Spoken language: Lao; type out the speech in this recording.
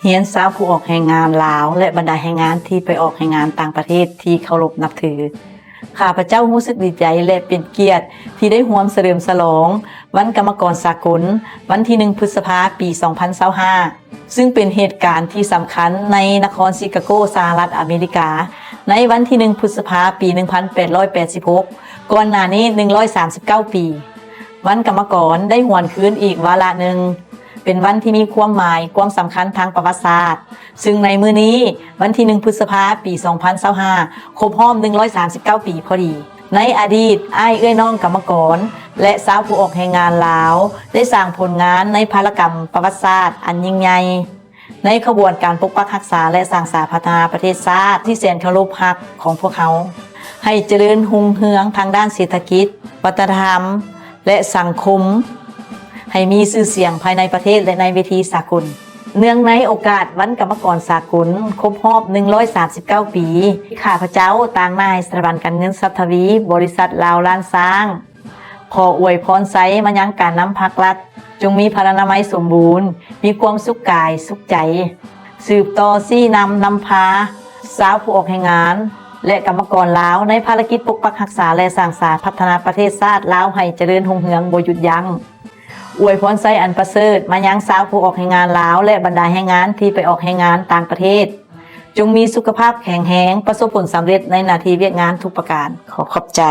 ຮຽນຊາວຜູ້ອອກແຮງງານລາວ ແລະ ບັນດາແຮງງານທີ່ໄປອອກແຮງງານຕ່າງປະເທດທີ່ເຄົາລົບນັບຖື. ຂ້າພະເຈົ້າຮູ້ສຶກດີໃຈ ແລະ ເປັນກຽດທີ່ໄດ້ຮ່ວມສະເຫຼີມສະຫຼອງວັນກຳມະກອນສາກົນ ວັນທີໜຶ່ງ ພຶດສະພາ ປີສອງພັນຊາວຫ້າ ຊຶ່ງເປັນເຫດການທີ່ສຳຄັນໃນນະຄອນຊິກາໂກ ສະຫະລັດອາເມລິກາ ໃນວັນທີໜຶ່ງ ພຶດສະພາ ປີໜຶ່ງພັນແປດຮ້ອຍແປດສິບຫົກ ກ່ອນໜ້ານີ້ໜຶ່ງຮ້ອຍສາມສິບເກົ້າປີ. ວັນກຳມະກອນໄດ້ຫວນຄືນອີກວາລະໜຶ່ງ ເປັນວັນທີ່ມີຄວາມໝາຍ, ຄວາມສຳຄັນທາງປະຫວັດສາດ, ຊຶ່ງໃນມື້ນີ້, ວັນທີໜຶ່ງ ພຶດສະພາ ປີສອງພັນຊາວຫ້າ ຄົບຮອບໜຶ່ງຮ້ອຍສາມສິບເກົ້າປີພໍດີ. ໃນອະດີດ, ອ້າຍເອື້ອຍນ້ອງກຳມະກອນ ແລະ ຊາວຜູ້ອອກແຮງງານລາວ ໄດ້ສ້າງຜົນງານໃນພາລະກຳປະຫວັດສາດອັນຍິ່ງໃຫຍ່ ໃນຂະບວນການປົກປັກຮັກສາ ແລະ ສ້າງສາພັດທະນາປະເທດຊາດທີ່ແສນເຄົາລົບຮັກຂອງພວກເຮົາ ໃຫ້ຈະເລີນຮຸ່ງເຮືອງທາງດ້ານເສດຖະກິດ, ວັດທະນະທຳ ແລະ ສັງຄົມ, ໃຫ້ມີຊື່ສຽງພາຍໃນປະເທດ ແລະ ໃນເວທີສາກົນ. ເນື່ອງໃນໂອກາດວັນກຳມະກອນສາກົນຄົບຮອບໜຶ່ງຮ້ອຍສາມສິບເກົ້າປີ, ຂ້າພະເຈົ້າຕາງໜ້າສະຖາບັນການເງິນຊັບທະວີ ບໍລິສັດລາວລ້ານຊ້າງ ຂໍອວຍພອນໄຊມາຍັງການນຳພັກລັດ ຈົ່ງມີພະລານາໄມສົມບູນ, ມີຄວາມສຸກກາຍສຸກໃຈ, ສືບຕໍ່ຊີ້ນຳນຳພາຊາວຜູ້ອອກແຮງງານ ແລະ ກຳມະກອນລາວ ໃນພາລະກິດປົກປັກຮັກສາ ແລະ ສ້າງສາພັດທະນາປະເທດຊາດລາວໃຫ້ຈະເລີນຮຸ່ງເຮືອງບໍ່ຢຸດຢັ້ງ. ອວຍພອນໄຊອັນປະເສີດມາຍັງຊາວຜູ້ອອກແຮງງານລາວ ແລະ ບັນດາແຮງງານທີ່ໄປອອກແຮງງານຕ່າງປະເທດ. ຈົ່ງມີສຸຂະພາບແຂງແຮງ, ປະສົບຜົນສຳເລັດໃນໜ້າທີ່ວຽກງານທຸກປະການ. ຂໍຂອບໃຈ.